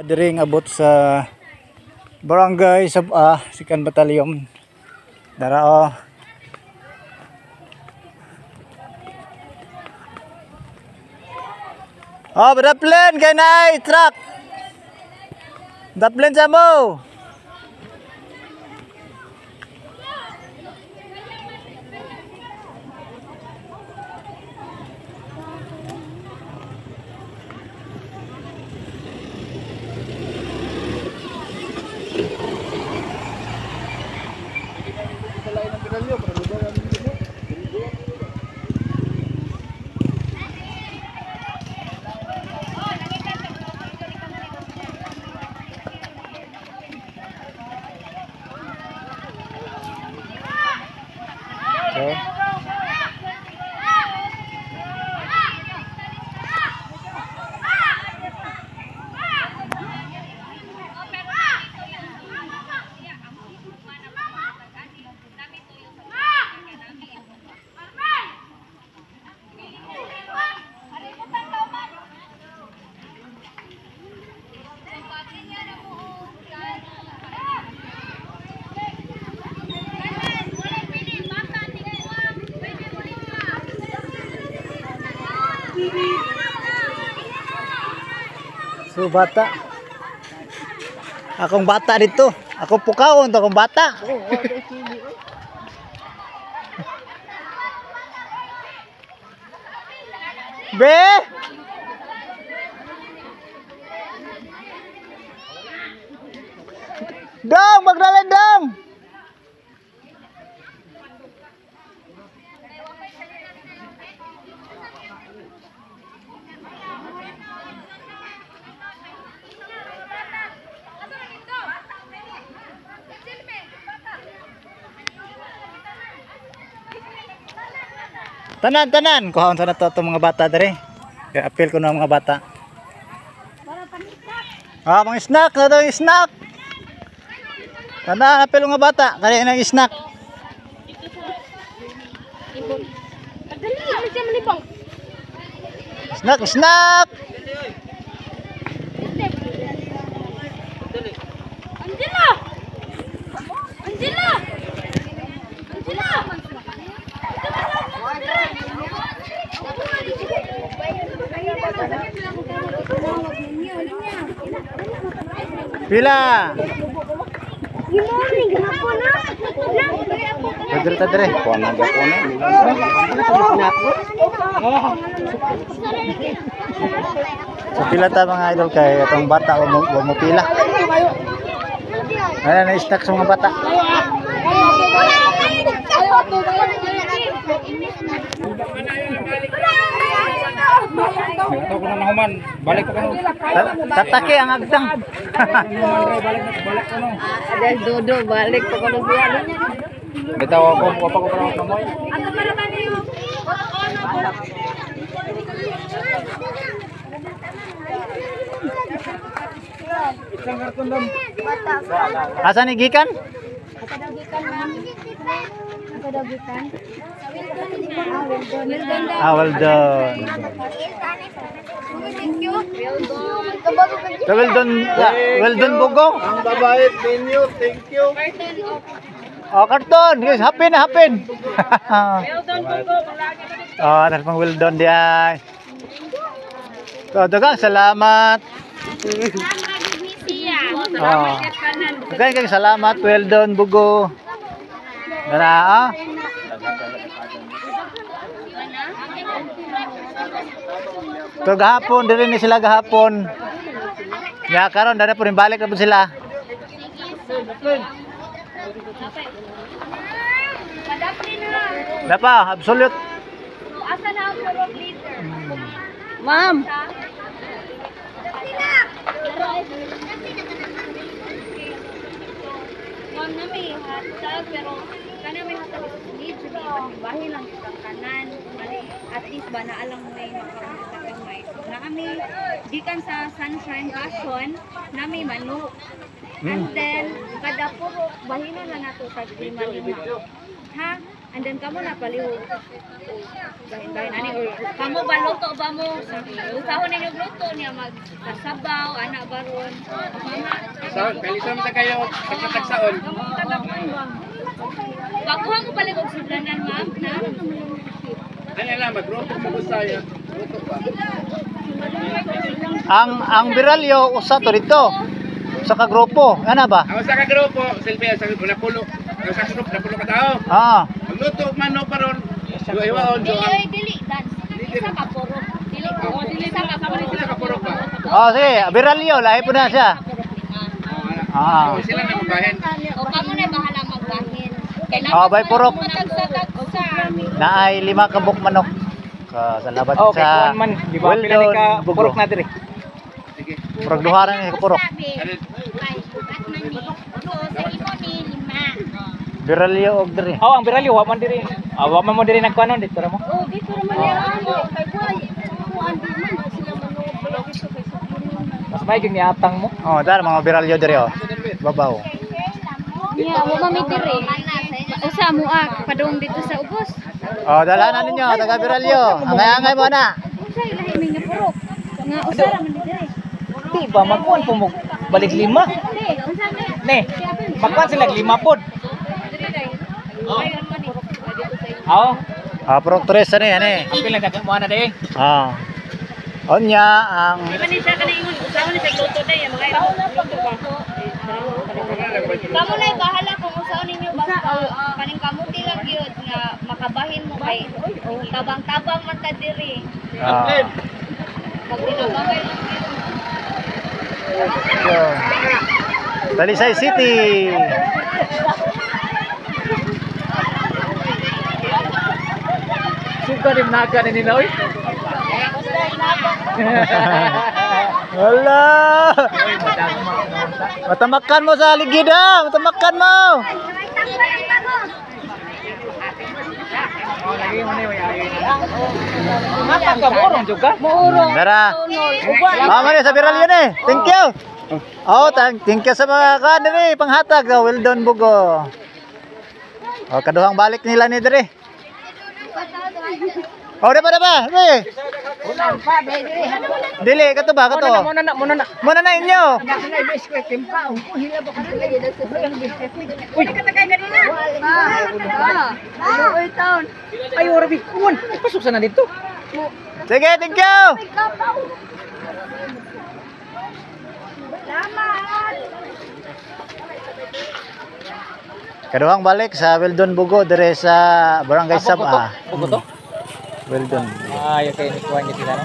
Diri nga abot sa Barangay Sab-a, Second Battalion. Dara oh. Oh, badaplen kay naay truck. Daplen sa mo. Okay. So bata. Akong bata dito. Ako pukawon to akong bata. Be! Dong, magdala dong. Tanan, tanan. Kuhaon sa nato itong mga bata dere. Kaya appeal ko na mga bata. Ah, mga snack. Ito yung snack. Tanan, appeal mga bata. Kaya ng snack. Snack, snack. Angela! Angela! Angela! Pila. Tadre, tadre. So pila ta mga idol kay atong bata wa mo pila. Ana na snack sa mga bata. Ito ko na nahuman. Balik ko na. Tatake ang agtang. Balik ko na. Adel Dodo, balik ko na siya. Bitaw ako, wapa ko pa kamoy. Asa ni gikan? Ah, well done. So, well done, well done Bugong. Ang babait ninyo, thank you. Oh, karton. Guys, hapin, hapin. Well done, Bugong. Oh, tas pang well done diay. So, daghang salamat. Oh. Daghang salamat, well done Bugo. Dara, ah. So gahapon, diri ni sila gahapon. Ya karon dara po rin balik na po sila. Dapa, absolute. Asa na ang purok later? Ma'am. Ma'am na may hatag pero kana may hatag need to be bahin lang kita kanan. At least ba na alang may makaunta gamay. So na kami gikan sa Sunshine Passion na may manok. And then kada purok bahino na nato sa lima lima. Ha? And then kamo na palihog. Bahin-bahin ani or kamo ba luto ba mo? Usahon ninyo luto niya magkasabaw ana baron. Sa kalisam sa kayo tagsaon. Pakuha mo balik og sudlanan ma'am na. Ano lang magluto mo saya. Luto pa. Ang Biralyo usa to dito. Sa ka grupo, ana ba? Ang usa ka grupo, selfie sa napulo. Ang usa ka grupo napulo ka tao. Ah. Magluto man no paron. Iwa-iwaon Dili oy dili dance. Isa ka puro. Dili ko. Isa ka puro. Isa ka puro pa. Oh, sige, Biralyo lahi po na siya. Ah. So, sila na magbahin. O kamo na bahala magbahin. Kailangan Oh, bay purok. Tagsa-tagsa. Naay lima ka buok manok. Ka salamat Okay, sa kuan man, di ba? Well Pila ni done, ka Bugo. purok na diri. Sige. Murag duha ra ni ka purok. Ano? Biralyo og diri. Oh, ang Biralyo wa man diri. Ah, wa man mo diri nagkuanon dito ra mo. Oh, dito naman yan. Mas may gyud niatang mo. Oh, dar mga Biralyo diri oh. Babaw. Niya, mo mami diri. Usa mo ah, padung dito sa ubos. Oh, dala na ninyo taga Biralyo. Angay-angay mo na. Usa ilahi mi nga purok. Nga usa ra man diri. Di ba magkuan po mo balik lima? Di, unsa ni? Ne. Magkuan sila lima pod. Aw, Ah, purok tres ani ani. apil na dag mo ana dai. Ah. Onya ang Kamo na bahala kung usaon ninyo basta kaning kamuti lang gyud nga makabahin mo kay tabang-tabang man ta diri. ah. Pag tinabangay lang gyud. Yun. Talisay City. Suka rin naga ni nila oy. Wala. Matamakan mo sa ligid ah. Matamakan mo. Mata ka morong juga. Dara. Ah, mali sa Biralyo ni. Thank you. Oh, thank you sa mga kan diri panghatag. Oh, well done Bugo. Oh, kaduhang balik nila ni diri. Oh, di ba di ba? Dili. Dili kato ba kato? Mo na mo na. Muna na inyo. Ay ora bi. Kuan, pasok sana dito. Sige, thank you. Kaduhang balik sa Weldon Bugo dire sa Barangay Ah, Bugo to? Sab-a. Bugo to? Weldon. Ay, okay, ni kuan sila no.